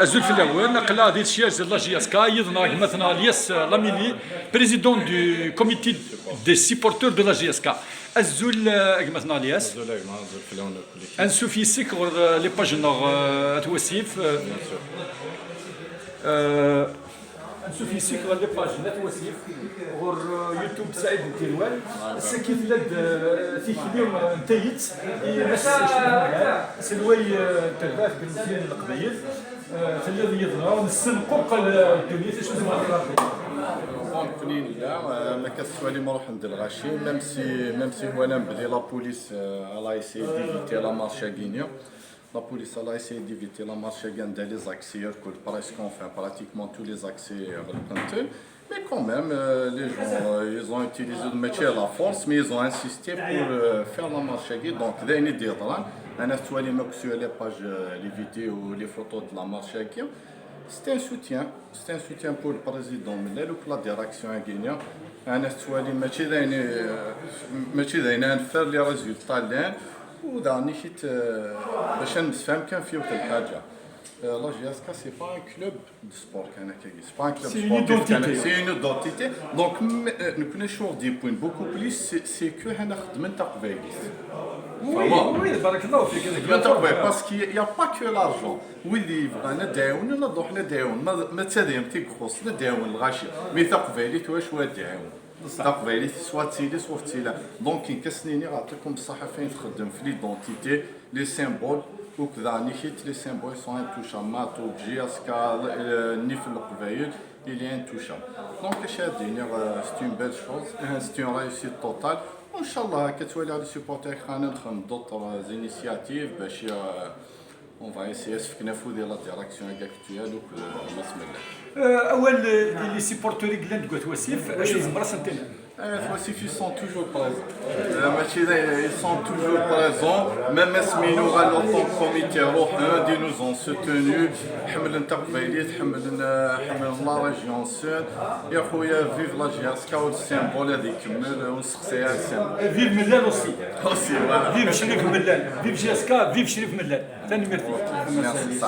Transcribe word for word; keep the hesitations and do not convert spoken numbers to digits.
Azul fell-awen, aql-aɣ di tcirz n la J S K, yid-neɣ gma-tneɣ Lyas Lamili, président du comité des supporters de la J S K. Azul, eh, gma-tneɣ Lyas. Azul a gma, azul fell-awen akk. Ansuf yes-k ɣer, eh, les pages-nneɣ, eh, at wasif. Eh, ansuf yes-k ɣer les pages n at wasif, ɣer, eh, YouTube Saɛid n Tilwal. Ass-agi tella-d, eh, tikli, eh, n tayet i Mass Cmil, aselway, eh, n terbaɛt n yimezdaɣen n Leqbayel. Eh, telliḍ yid-neɣ, nessenquqel, eh, ddunit, acu tebɣiḍ ad d-tiniḍ? Bon, nekkni nella, eh, ma ka tettwalim ruḥen-d lɣaci, même si, même si hwalan belli la police, eh, elle a essayé d'éviter la marche-agi-nni. La police, elle a essayé d'éviter la marche-agi anda les accès, irkul presque, enfin, pratiquement tous les accès, eh, ɣelqen-ten. Mais quand même, euh, les gens, euh, ils ont utilisé, mačči la force, mais ils ont insisté pour, euh, faire la marche-agi. Donc, d ayen i d-yeḍran. Ɛni tettwalim akk sur les pages, euh, les vidéos, les photos de la marche-agi. C'est un soutien. C'est un soutien pour le président Mellal et pour la direction-agi-nni. Ɛni tettwalim, mačči d ayen, euh, mačči d ayen ad neffer les résultats llan. U daɣen i kit, euh, bac ad nemsefham kan f yiwet n lḥaǧa. Euh, la J S K, c'est pas un club de sport kan akkagi. C'est pas un club sportif kan, c'est une identité. C'est une identité. Donc, m-, euh, nekkni acu ɣ-d-yewwin beaucoup plus, c'est, c'est que ḥna xeddmen taqbaylit. Oui, oui, barakallahu fik. Xeddmen taqbaylit, parce qu'il y a pas que l'argent. Wid yebɣan ad d-ɛiwnen, ad ruḥen ad d-ɛiwnen. Ma, ma d tadrimt i ixuṣṣen, ad d-ɛiwnen lɣaci. Mais taqbaylit, wacu ad d-ɛiwnen? Taqbaylit, soit tili, soit tili. Donc, nekk ad sen-iniɣ, yeɛṭikum ṣṣeḥḥa f ayen txeddmem f l'identité, les symboles, u daɣen i kit, les symboles sont intouchables. Maɛṭub, J S K, euh, nnif n Leqbayel, il est intouchable. Donc, acu ad d-iniɣ, euh, c'est une belle chose, euh, c'est une réussite totale. Inchallah, akka ad twaliḍ les supporters, ḥna ad nexdem d'autres, euh, initiatives, bac, euh, on va essayer ad s-fken afud i la direction-agi actuelle, donc, euh, Mass Mellal. Euh, awal, euh, i les supporters i yellan deg At Wasif, acu tzemreḍ ad sen-tiniḍ? At Wasif, ils sont toujours présents. Euh, mačči d, ils sont toujours présents. Même asmi nuɣal en tant que comité, ruḥen-d, ils nous ont soutenus. Ḥemmlen taqbaylit, ḥemmlen, euh, ḥemmlen la région sud. Ya xuya, vive la J S K, u le symbole ad ikemmel, u nessexsi le symbole. Vive Mellal aussi. Aussi, voilà. Vive Crif Mellal. Vive J S K, vive Crif Mellal. Tanemmirt-ik. Merci.